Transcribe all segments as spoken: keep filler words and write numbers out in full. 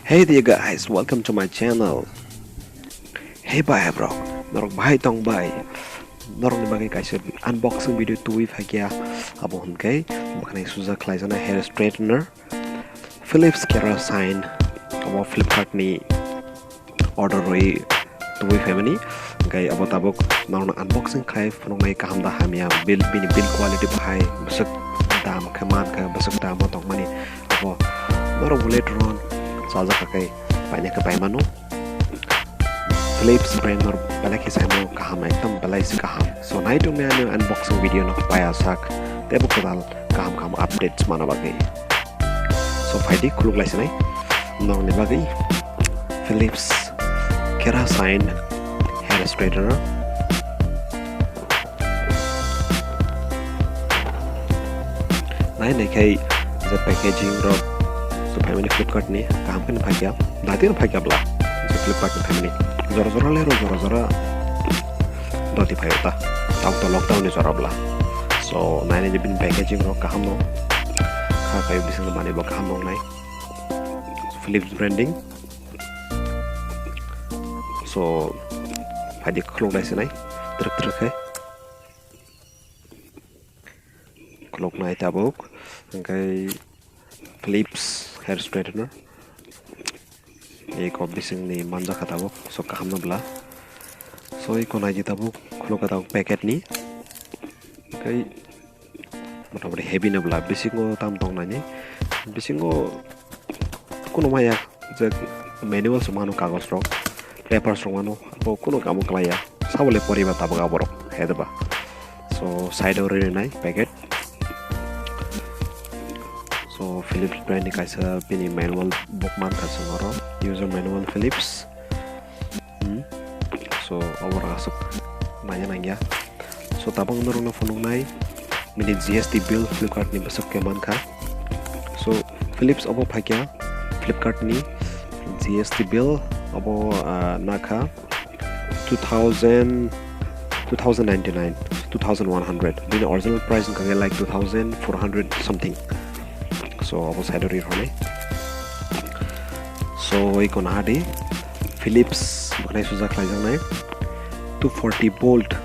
Hey there guys, welcome to my channel. Hey bai, bro, norok bahai tong bai? Norokni bagwi kaisa unboxing video tubui phaikya, abo hwnkhe bwkhwnai sujak khlaijaknai hair straightener Philips Kerasine, abo Flipkart ni order rwi tubui phaimani. Hwnkhe abo tabuk norokno unboxing khai phunuknai, kaham da hamya, build, bini build quality bahai, bwswk dam khe mankha, bwswk dam o tongmani. Abo norok bo later on chajak khe paina khe paimano. Philips brand no belai khe saimano kaham, ekdom belai se kaham. So nai tongni ani unboxing video no paiya sak, teibo kwtal kaham kaham updates mana bagwi. So phaidi khuluk lai sinai norokni bagwi Philips Kerasine hair straightener. Nai nai khai je packaging rok so phaimani Flipkart ni, kaham khe no phaikya, dati no phaikya bla je Flipkart ni phaimani, jora jora le ro jora jora dati phaio ta, tabuk to lockdown ni jora bla. So nai nai je bini packaging rok kaham no kha, kaio bising manwi bo kaham no nai Philips branding. So phaidi khuluk lai sinai, trek trek khe khuluk nai tabuk, hwnkhe Philips hair straightener. Eko bisingni manjakha tabuk, so kaham no bla. So eko naidi tabuk, khulukha tabuk packet ni. Hwnkhe motamoti heavy no bla, bisingo tam tong nani, bisingo kunu maya je manual se mano, kagoj rok, papers rok mano, abo kunu kamo kwlaiya, sabole poriba tabuk aborok hedba. So side o rinai packet. So Philips brand ni kaisa bini manual bok mankha chwng oro, user manual Philips. Hmm. So abo rok aswk naina nangya. So tabuk norokno phunuknai bini G S T bill Flipkart ni bwswk khe mankha. So Philips obo phaikya Flipkart ni G S T bill obo, ah, nakha two thousand, two thousand ninety-nine, two thousand one hundred. Bini original price wngkha khe like two thousand four hundred something. So obo side o ri rwnai. So eko nahadi Philips bwkhwnai sujak khlaijaknai two forty volt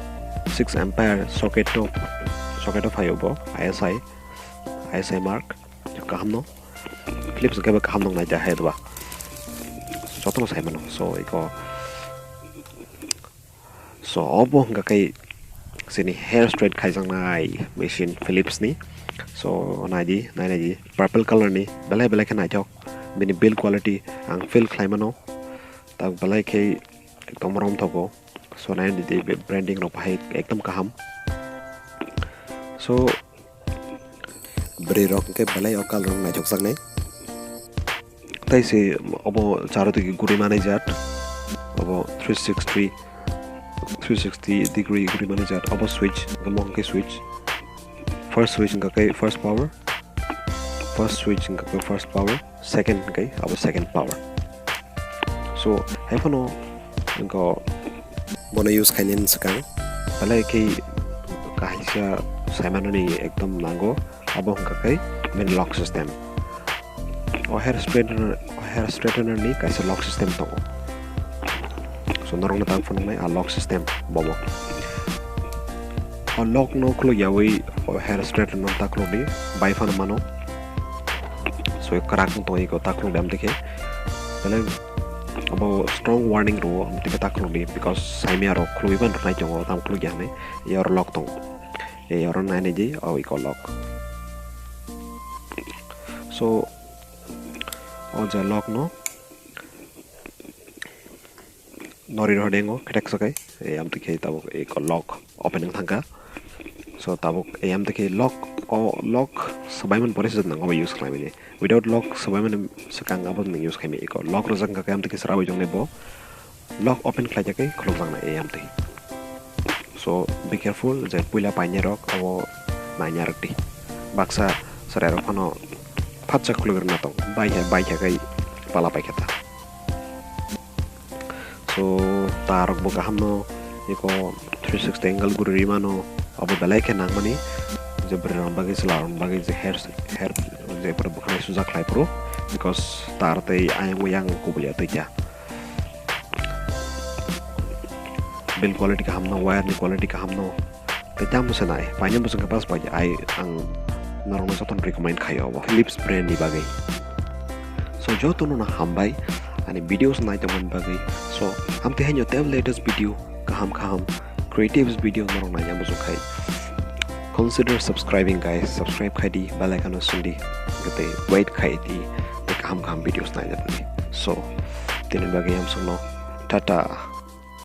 six ampere socket o, socket o phaio bo I S I, I S I mark. Kaham no, Philips hwnkhe bo kaham nung nai da hai ba, jotono sai mano. So eko, so obo hwnkha khe chini hair straight khaijaknai machine Philips ni. So naidi, nai naidi, purple color ni, belai belai khe naithok. Bini build quality ang feel khlai mano, tak belai khe ekdom romthogo. So nai naidi, branding rok bahai ekdom kaham. So bwrwi rok hwnkhe belai o colour rok naithokjaknai. Tai se obo charo digi guri manai jat. Obo three sixty, three sixty degree guri manai jat. Obo switch, omo hwnkhe switch. First switch hwnkha khe first power. First switch hwnkha khe first power. Second hwnkhe abo second power. So hai phano wngkha bono use khainani swkang belai khe kaisa saimanani ekdom nango, abo wngkha khe main lock system. O hair straightener, o hair straightener ni kaisa lock system tongo. So norokno tang phunuknai a lock system bobo. O lock no khuluk yawi o hair straightener no ta khuluk di, bai phano mano. So kwrak wng tongwi ko ta khuluk di amtwi khe. Belai abo strong warning rwo amtwi khe ta khuluk di, because saimya rok khulugwi ban rwnai tongo, tam khuluk ya hinwi. Yor lock tong. E yor nai nai di, o iko lock. So o ja lock no nori rw dengo khetek sakai, e amtwi khe tabuk eko lock opening thangkha. So tabuk e amtwi khe lock, o lock swbaimani pore se nang obo use khlaimani. Without lock swbaimani swkang abo nang use khaimani. Eko lock rwjak wngkha khe amtwi khe srawi jongnai bo lock open khlaijakhe khulukjaknai e amtwi. So be careful je puila painai rok abo naina rwk di. Baksa chwrai rok phano phatsa khuluk rwna tong, bai khe, bai khe kai pala pai khe ta. So ta rok bo kaham no eko three sixty angle guri ri mano, abo belai khe nangmani je bwrwi rok bagwi chwla rok bagwi je hair, hair je bwkhwnai sujak khlai phuru because tar tei ayang yang kubul ya tei kya. Build quality kaham no, wire ni quality kaham no. Tei tamo se nai, paina bwswng khe bas bai ai ang norokno jotono recommend khaio abo Philips brand ni bagwi. So jotono no hambai ani videos nai tongmani bagwi. So amtwi haino tei latest video kaham kaham creative video norok naina bwswng khai. Consider subscribing guys, subscribe khai di, bell icon o sung di, tei wait khai di, tei kaham kaham videos naina bagwi. So tini bagwi amsongno tata.